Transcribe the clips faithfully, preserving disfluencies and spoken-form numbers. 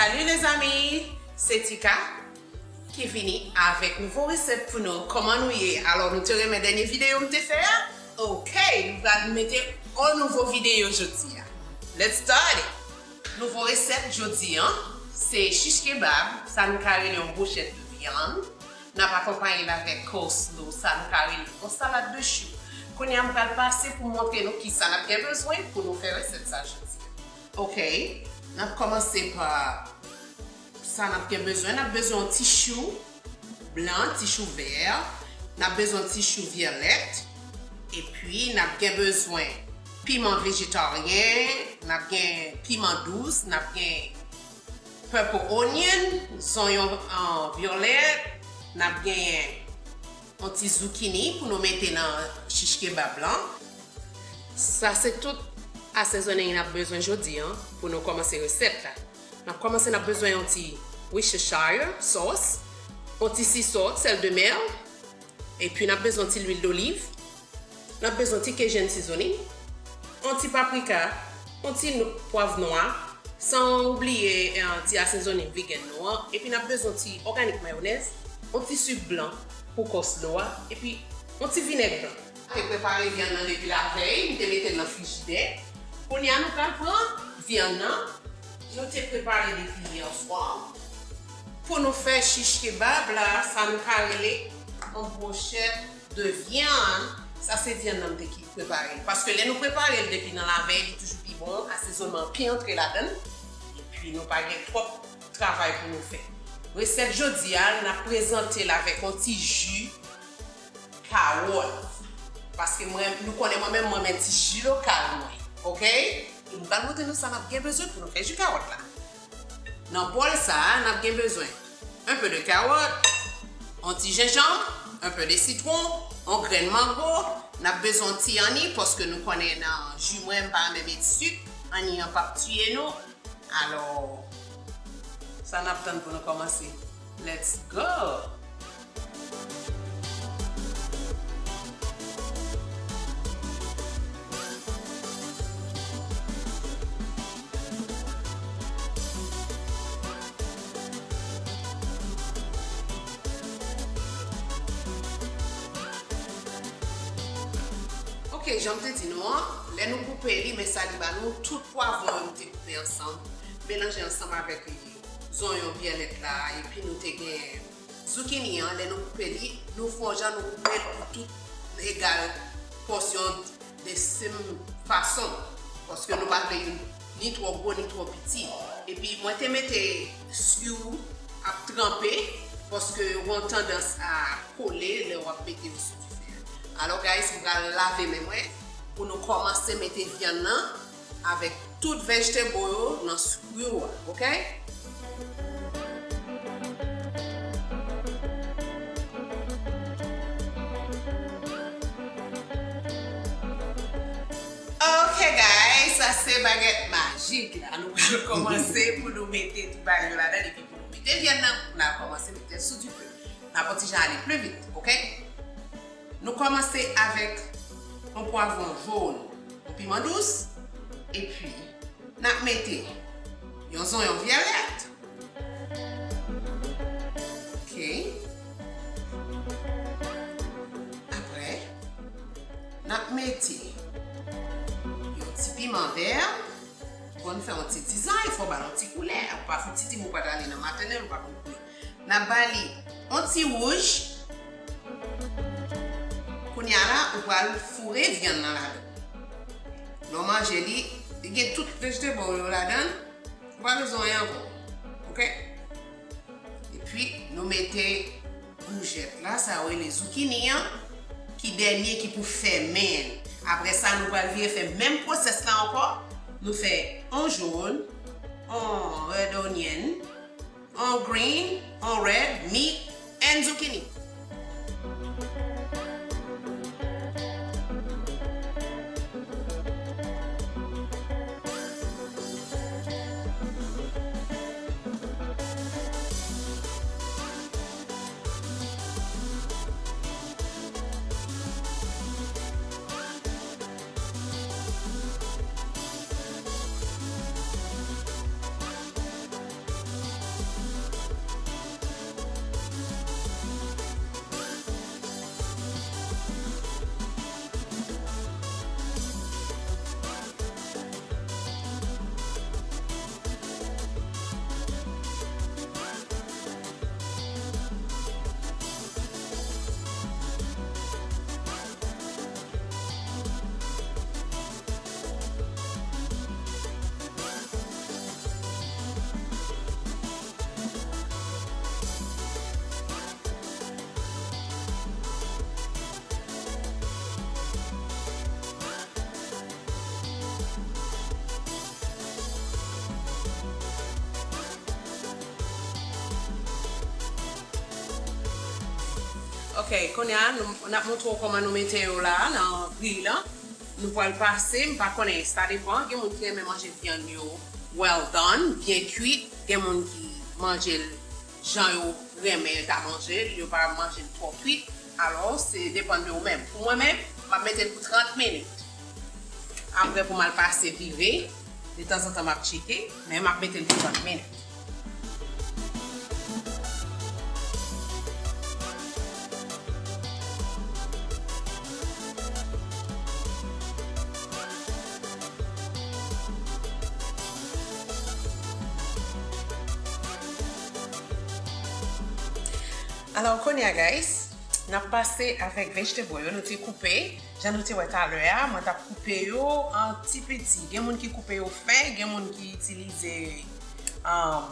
Salut les amis, se Tika ki vini avèk nouvo resèt pou nou. Kòman nou ye? Alò, nou te renmen dènye videyo m te fè a? Ok, nou pral mete yon nouvo videyo jodi a. Let's start it! Nouvo resèt jodi a, se shish kebab, sa nou ka rele yon bwochèt de vyann. N ap akonpaye l avèk coleslaw, sa nou ka rele yon salad de chou. Kounye a, m pral pase pou montre nou kisa n ap gen bezwen pou nou fè resèt sa jodi a. Ok, n ap kòmanse pa sa n ap gen bezwen. N ap bezwen yon ti chou blan, ti chou vè. N ap bezwen ti chou vyolèt. Epi, n ap gen bezwen piman vejetaryen, n ap gen piman dous, n ap gen purple onion, zonyon, ah, vyolèt, n ap gen yon ti zucchini pou nou mete nan shish kebab lan. Sa se tout asezonnen n ap bezwen jodi a pou nou kòmanse resèt la. N ap kòmanse, n ap bezwen yon ti Worcestershire sauce, yon ti sea salt, sèl de mè, epi n ap bezwen ti lwil doliv, n ap bezwen ti Cajun seasoning, yon ti paprika, yon ti nou- pwav nwa, san oubliye, eh, ti asezonnen vegan nou an, epi n ap bezwen ti organic mayonnaise, yon ti sik blan pou coleslaw a, epi yon ti vinèg blan. Te prepare vyann nan depi lavèy, m te mete l nan frijidè. Kounye a, nou pral pran vyann nan, nou te prepare depi yè swa. Pou nou fè shish kebab la, sa nou ka rele yon bwochèt de vyann. Sa se vyann nan m te ki prepare. Paske lè nou prepare l depi nan lavèy, li toujou pi bon, asezonman pi antre ladan l. Epi nou pa gen twòp travay pou nou fè. Resèt jodi a, n ap prezante l avèk yon ti ji kawòt. Paske mwen, nou konnen mwen menm, mwen renmen ti ji lokal mwen. Ok? E m pral montre nou sa n ap gen bezwen pou nou fè ji kawòt la. Nan bòl sa a, n ap gen bezwen un peu de carotte, yon ti jenjanm, un peu de citron, yon grenn mango, n ap bezwen yon ti anni, paske nou konnen nan ji mwen, m pa renmen met sik, anni an p ap tiye nou. Alò, sa n ap tann pou nou kòmanse? Let's go! Ok, jan m te di nou an, lè nou koupe li, men sa li ba nou, tout pwavwon yo nou te koupe ansanm, melanje ansanm avèk zonyon vyolèt la, epi nou te gen zucchini an, lè nou koupe li, nou fè yon jan nou koupe l pou tout egal pòsyon de menm fason, paske nou pa vle youn ni twò gwo ni twò piti. Epi mwen te mete skew ap tranpe, paske yo gen yon tandans a kole lè w ap mete yo sou dife a. Alò, guys, m pral lave men mwen pou nou kòmanse mete vyann nan avèk tout vegetable yo nan skew a, ok? Ok, guys, sa se bagèt majik la. Nou pral kòmanse pou nou mete tout bagay yo ladan, epi pou nou mete vyann nan, n a kòmanse mete l sou dife. N a pran ti jan ale pli vit, ok? Nou kòmanse avèk yon pwavwon jòn, yon piman dous, epi n ap mete yon zonyon vyolèt. Ok. Apre, n ap mete yon ti piman vè. Pou n fè yon ti dizay, fò ba l yon ti koulè. Ou pa fouti di m ou pa t ale nan matènèl, ou pa konn koulè. N ap ba li yon ti wouj. Kounye a la, ou pral foure vyann nan ladan. Lè w manje li, li gen tout vegetable yo ladan l. Ou pa bezwen anyen ankò. Ok? Epi, nou mete goujèt la, sa yo rele zucchini an, ki dènye ki pou fèmen l. Apre sa, nou pral vire fè menm pwosès la ankò. Nou fè yon jòn, yon red onion, yon green, yon red, meat, and zucchini. Ok, kounye a, nou, n ap montre w kòman nou mete yo la, nan griy lan. Nou pral pase, m pa konnen, sa depan. Gen moun ki renmen manje vyann yo well done, byen kwit. Gen moun ki manje l jan yo renmen ta manje l, yo pa manje l twò kwit. Alò, se depann de ou menm. Pou mwen menm, m ap mete l pou trant minit. Apre pou m al pase vire, detanzantan m ap tcheke, men m ap mete l pou trant minit. Alò, kounye a, guys, n ap pase avèk vegetable yo nou te koupe. Jan nou te wè talè a, mwen t ap koupe yo an ti piti. Gen moun ki koupe yo fen, gen moun ki itilize, um,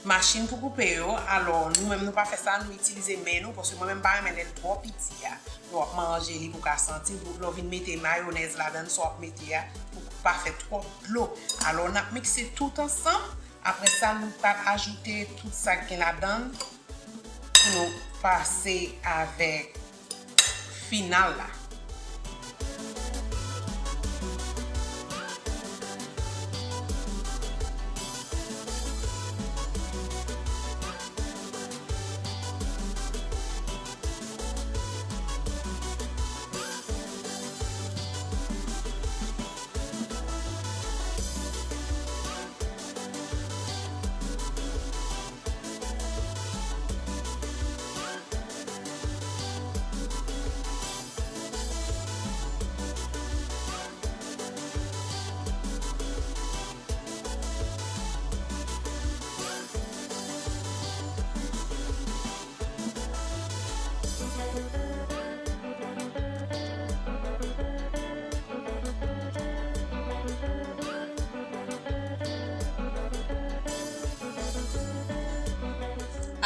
machin pou koupe yo. Alò, nou menm nou pa fè sa, nou itilize men nou, paske mwen menm m pa renmen lè l twò piti a. Lè w ap manje li pou w ka santi, pou lè w vin mete mayonèz ladan l, sa w ap mete a, pou pa fè twòp dlo. Alò, n ap mikse tout ansanm. Apre sa, nou pral ajoute tout sa k gen ladan l pou nou pase avèk final la.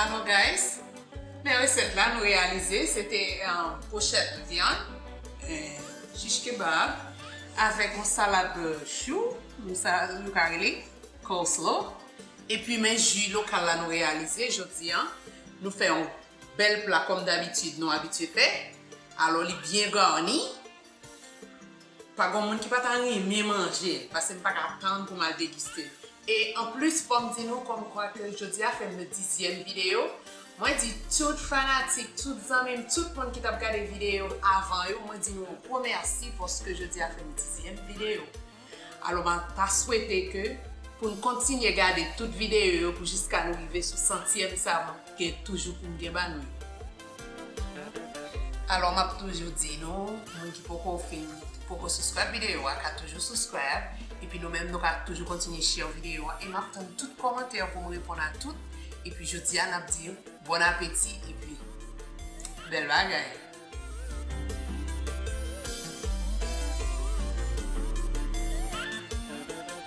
Alò, guys, men resèt la nou reyalize, se te, eh, pwochèt vyann, eh, shish kebab, avèk yon salad, eh, chou, nou sa, nou ka rele coleslaw. Epi men ji lokal la nou reyalize jodi a. Nou fè yon bèl pla kòm dabitid nou abitye fè. Alò, li byen gani. Pa gen moun ki pa ta renmen manje l, paske m pa ka tann pou m al degiste l. E anplis, fò m di nou kòmkwa ke jodi a fè m dizyèm videyo. Mwen di tout fanatik, tout zanmi m, tout moun ki t ap gade videyo avan yo, mwen di nou yon gwo mèsi paske jodi a fè m dizyèm videyo. Alò, m ta swete ke pou n kontinye gade tout videyo yo pou jiska nou rive sou santyèm sa, m ap gen toujou pou m gen ba nou yo. Alò, m ap toujou di nou, moun ki poko fin, poko subscribe videyo a, ka toujou subscribe. Epi nou menm, nou ka toujou kontinye share videyo a. E m ap tann tout kòmantè pou m reponn a tout. Epi jodi a, n ap di bon apeti. Epi, bèl bagay.